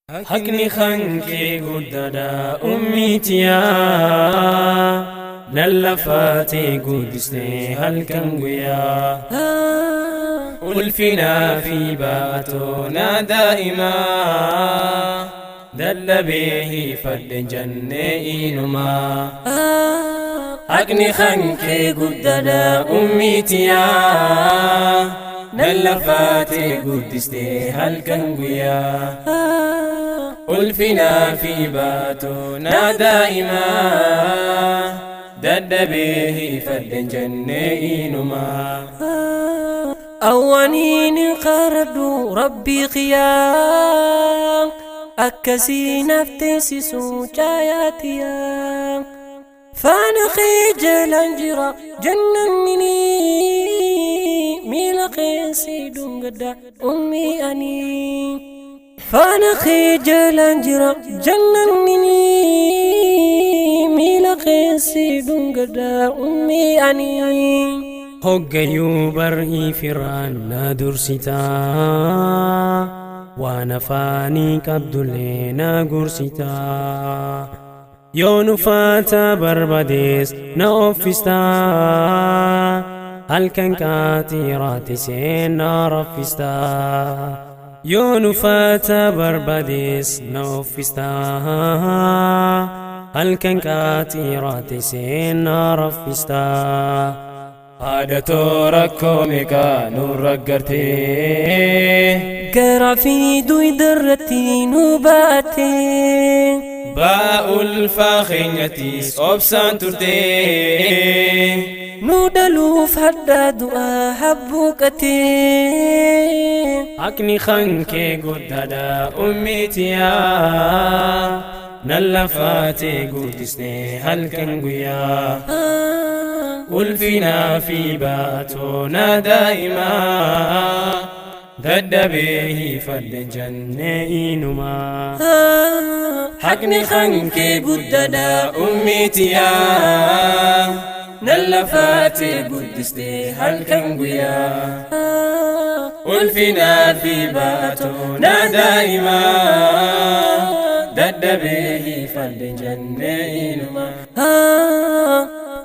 Haqni kan kee guddaadha ummiitiyaa, lallafaatee guddistee halkan guyyaa. Ulfinaa fi baatoonaa daa'imaa, dadhabee hiifadhe jannee inumaa. Haqni kan kee guddaadha ummiitiyaa, lallafaatee guddistee halkan guyyaa. Ulfinaa fi baatoonaa daa'imaa, dadhabee hiifadhe jannee inumaa. Awwaniin qaradhu rabbii qiyaa, akkasii naaf teessisu caayaatiyaa. Faana kee jalaan jira jannannini, miila keessi dhungadha ummii ani. Faana kee jalaan jira jannannini, miila keessi dhungadha ummii ani. Hoggayyuu bar'ii firaan na dursitaa, waan afaanii qabdullee na gorsitaa. Yoo nufaata barbadees na offistaa, halkan qaatiiraatisee na raffistaa. Yoo nufaata barbadees na offistaa, halkan qaatiiraatisee na raffistaa. Haadha too, rakkoo meeqaa nurra gartee, Garaa fi duyda irratti nu baate. Ba'aa ulfaa keenyattis obsaan turtee, Nu dhaluuf hadhaa du'aa habbuuqate. Haqni kan kee guddaadha ummiitiyaa, lallafaatee guddistee halkan guyyaa. Ulfinaa fi baatoonaa daa'imaa, dadhabee hiifadhe jannee inumaa. Haqni kan kee guddaadha ummiitiyaa, lallafaatee guddistee halkan guyyaa. Ulfinaa fi baatoonaa daa'imaa, dadhabee hiifadhe jannee inumaa.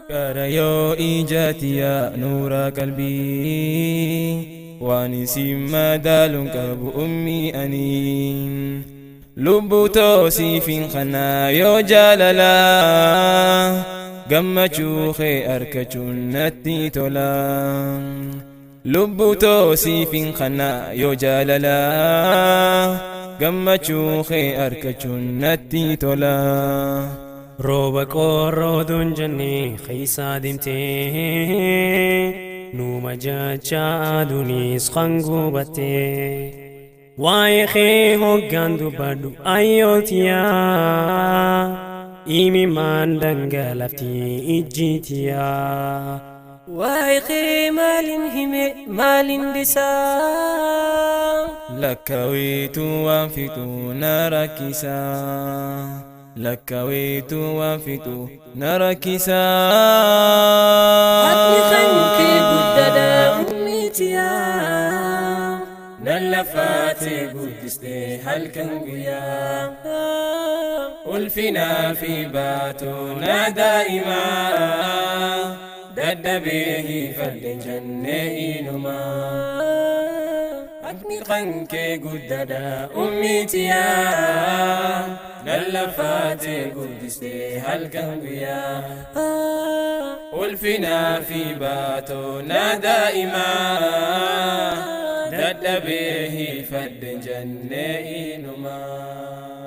Gara yoo ijatiyaa nuura qalbii, waan isin madaaluun qabu ummii ani. Lubbuu toosiifin kanaa yoo jaalalaa, gammachuu kee argachuun natti tola. Lubbuu toosiifin kanaa yoo jaalalaa, gammachuu kee argachuun natti tola. Rooba qorrooduun jennee keeysaa deemtee, nuuma jecha aduunis kan gubattee. Waa'ee kee hoggaan dubbadhu ayyootiyaa, imimaan dhangalafti ijjiitiyaa. Waa'ee kee maalin hime, maalin dhisaa? Lakkaweetu waan fixu na rakkisa. Lakkaweetu waan fixu na rakkisa. Haqni kan kee guddaadha ummiitiyaa, Lallafaatee guddistee halkan guyyaa. Ulfinaa fi baatoonaa daa'imaa, dadhabee hiifadhe jannee inumaa. Haqni kan kee guddaadha ummiitiyaa, lallafaatee guddistee halkan guyyaa. Ulfinaa fi baatoonaa daa'imaa, dadhabee hiifadhe jannee inumaa.